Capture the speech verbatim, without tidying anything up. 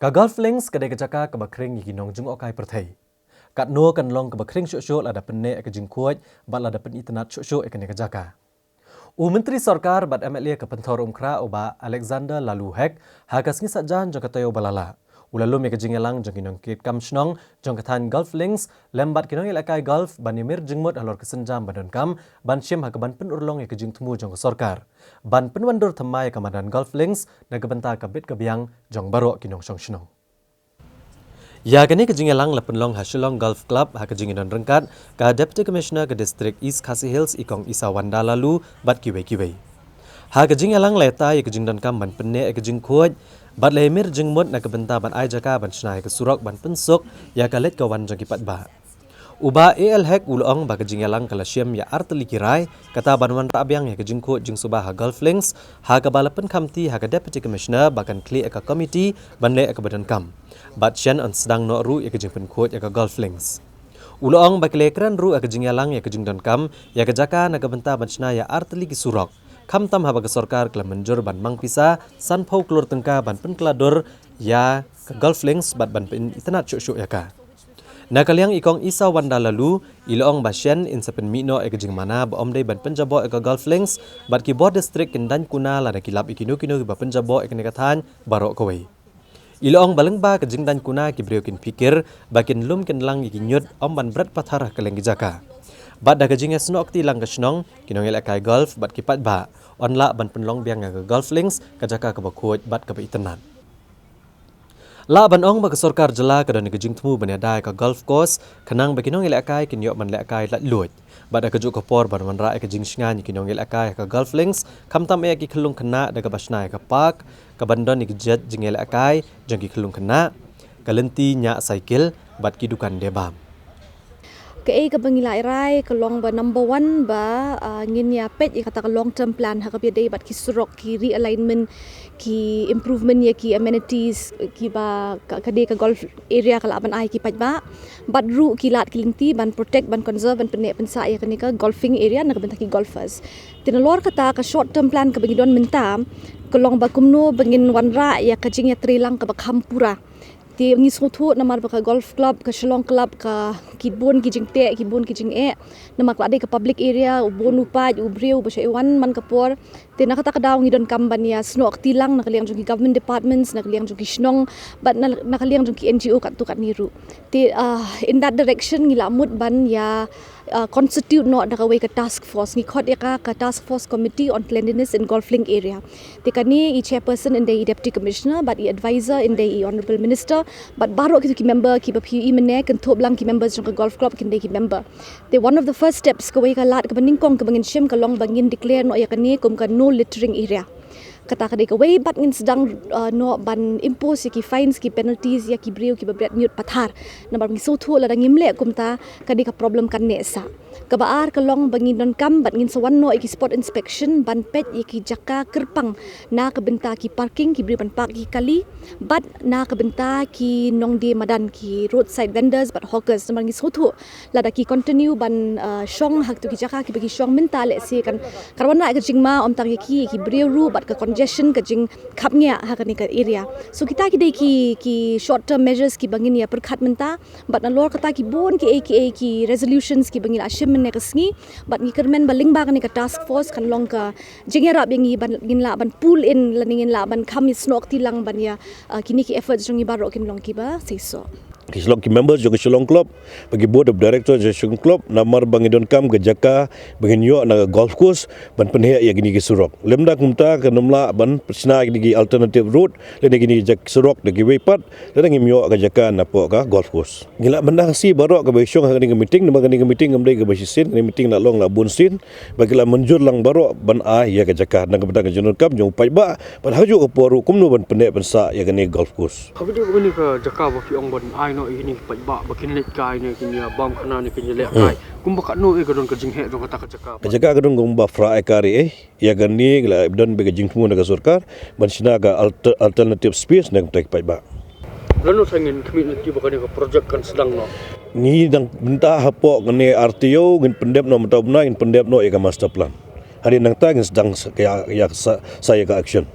Ka Golf Links ka dei ka jaka kaba khring ïa ki nongjngohkai pyrthei. Katno kan long kaba khring shuh shuh lada pynneh ïa ka jingkhuid bad lada pynitynnad shuh shuh ïa kane ka jaka. U Myntri Sorkar bad M L A ka Pynthorumkhrah u Bah Alexander Laloo Hek ha ka sngi saitjaiñ jong ka taïew ba la lah u la lum ïa ka jingïalang jong ki nongkitkam shnong jong ka thaiñ Golf Links lem bad ki nongïalehkai golf ban ïamir jingmut halor ka sienjam ba donkam ban shim ha kaban pynurlong ïa ka jingthmu jong ka sorkar ban pynwandur thymmai ïa ka madan Golf Links na ka bynta ka bit ka biang jong baroh ki nongshong shnong. Ïa kane ka jingïalang la pynlong ha Shillong Golf Club ha ka jingïadon ryngkat ka Deputy Commissioner ka District East Khasi Hills i Kong Isawanda Laloo bad kiwei kiwei. Ha ka jingïalang la ïatai ïa ka jingdonkam ban pynneh ïa ka jingkhuid bad la ïamir jingmut na ka bynta ban ai jaka ban shna ïa ka surok ban pynsuk ïa ka leit ka wan jong ki paidbah. U Bah A L Hek u la ong ba ka jingïalang ka la shim ïa artylli ki rai, kata ban wanrah biang ïa ka jingkhuid jingsuba ha Golf Links, ha kaba la pynkhamti ha ka Deputy Commissioner ba kan khlieh ïa ka komiti ban leh ïa kaba donkam. Bad shen yn sdang noh ruh ïa ka jingpynkhuid ïa ka Golf Links. U la ong ba ki la kren ruh ha ka jingïalang ïa ka jingdonkam ïa ka jaka na ka bynta ban shna ïa artylli ki surok, khamtam haba ka sorkar ka la mynjur ban mang pisa sanphew klur tyngka ban pynkylla dur ïa ka Golf Links bad ban pynitynnad shuh shuh ïa ka. Na ka liang i Kong Isawanda Laloo, i la ong ba shen yn sa pynmih noh ïa ka jingmana ba ym dei ban pynjaboh ïa ka Golf Links bad ki bor district kin daiñ kuna lada ki lap ïa kino kino kiba pynjaboh ïa kane ka thaiñ baroh kawei. I la ong ba lyngba ka jingdaiñ kuna ki briew kin phikir ba kin lum kin lang ïa ki ñiut ym ban bret pathar ha kylleng ki jaka. Bad da ka jingïasnoh kti lang ka shnong, ki nongïalehkai golf bad ki paidbah yn lah ban pynlong biang ïa ka Golf Links, ka jaka kaba khuid bad kaba itynnad. Lah ban ong ba ka sorkar jylla ka don ïa ka jingthmu ban ïada ïa ka golf course khnang ba ki nongïalehkai kin ïoh ban lehkai laitluid. Bad ha kajuh ka por ban wanrah ïa ka jingshngaiñ ïa ki nongïalehkai ha ka Golf Links, khamtam eh ïa ki khyllung khynnah da kaba shna ïa ka park kaban don ïa ki jait jingïalehkai jong ki khyllung khynnah, ka lynti ñiah cycle bad ki dukan debam. Kaei kaba ngi la rai ka long ba number one ba, ah, ngin ïa peit ïa kata ka long term plan ha kaba ïadei bad ki surok, ki realignment, ki improvement ïa ki amenities kiba ka, ka dei ka golf area ka lah ban ai ki paidbah. Bad ruh ki lad ki lynti ban protect, ban conserve, ban pynneh pynsah ïa kane ka golfing area na ka bynta ki golfers. Te nalor kata ka short term plan kaba ngi don mynta ka long ba kumno ba ngin wanrah ïa ka jingïatreilang kaba kham pura. Te ngi sngewthuh namar ba ka golf club, ka Shillong Club, ka ki bun ki jingteh, ki bun ki jingeh. Namar ka la dei ka public area, u bun u paid, u briew ba shah wan man ka por. Te na kata ka daw ngi donkam ban ïasnoh kti lang na ka liang jong ki government departments, na ka liang jong ki shnong, bad na, na ka liang jong ki N G O katto katne ruh. Te, ah, in that direction ngi la mut ban ïa, ah, constitute noh da kawei ka task force, ngi khot ïa ka ka Task Force Committee on Cleanliness in Golf Link Area. Te kane i chairperson yn dei i Deputy Commissioner bad i advisor yn dei i Honourable Minister bad baroh kito ki member kiba phi ïohi mynne, kynthup lang ki members jong ka golf club kin dei ki member. Te one of the first steps, kawei ka lad kaba nyngkong kaba ngin shim ka long ba ngin declare noh ïa kane kum ka no littering area. Kata ka dei kawei, bad ngin sdang, uh, noh ban impose ïa ki fines, ki penalties ïa ki briew kiba bret ñiut pathar. Namar ngi sngewthuh lada ngim leh kumta ka dei ka problem kan neh sah. Kaba ar ka long ba ngin donkam bad ngin sa wan noh ïa ki spot inspection ban peit ïa ki jaka kyrpang na ka bynta ki parking, ki briew ban park ïa ki kali, bad na ka bynta ki nongdie madan, ki roadside vendors bad hawkers. Namar ngi sngewthuh lada ki continue ban, uh, shong ha kito ki jaka kiba ki shong mynta, lehse kan, kan wanrah ka jingma ym tang ïa ki, ki briew ruh, bad ka congestion, ka jingkhapngiah ha kane ka area. So kita ki dei ki, ki short term measures kiba ngin ïa pyrkhat mynta. Bad nalor kata ki bun kiei kiei ki resolutions kiba ngi la shim mynne ka sngi. Bad ngi kyrmen ba lyngba kane ka task force kan long ka jingïarap ïa ngi ban, ngin lah ban pull in lane ngin lah ban kham ïasnoh kti lang ban ïa, uh, kine ki efforts jong ngi baroh kin long kiba seisoh. Ki Shillong, ki members jong ka Shillong Club, bad ki board of directors jong ka Shillong Club, namar ba ngi donkam ka jaka ba ngin ïoh na ka golf course ban pynheh ïa kine ki surok. Lymda kumta kan ym lah ban shna kine ki alternative road lane kine ki jak-, surok da kiwei pat, lada ngim ïoh ka jaka napoh ka golf course. Ngi la mynta ka sngi baroh kaba shong ha kane ka meeting, namar kane ka meeting kam dei kaba shisien, kane ka meeting la long la bun sien, ba ki la mynjur lang baroh ban ai ïa ka jaka na ka bynta ka jingdonkam jong u paidbah, bad ha kajuh ka por ruh kumno ban pynneh pynsah ïa kane ka golf course. Kaba dei ba kane ka jaka ba phi ong ban ai noh ïa kine ki paidbah ba kin leit kai ne kin ïa bam khana ne kin ïa leh kai. Hmm. Kumba katno eh ka don ka jingheh jong kata ka jaka? Ka jaka ka don kumba phra ekar eh. Ïa kane ka la don bad ka jingthmu na ka sorkar ban shna ka alter-, alternative space na ka bynta ki paidbah. Lano sa ngin khmih lynti ba kane ka project kan sdang noh? Ngi dang mynta hapoh kane ar taïew ngin pyndep noh, mynta u bnai ngin pyndep noh ïa ka master plan. Hadien nangta ngin sdang sa, ïa, ïa sa, sa ïa ka action.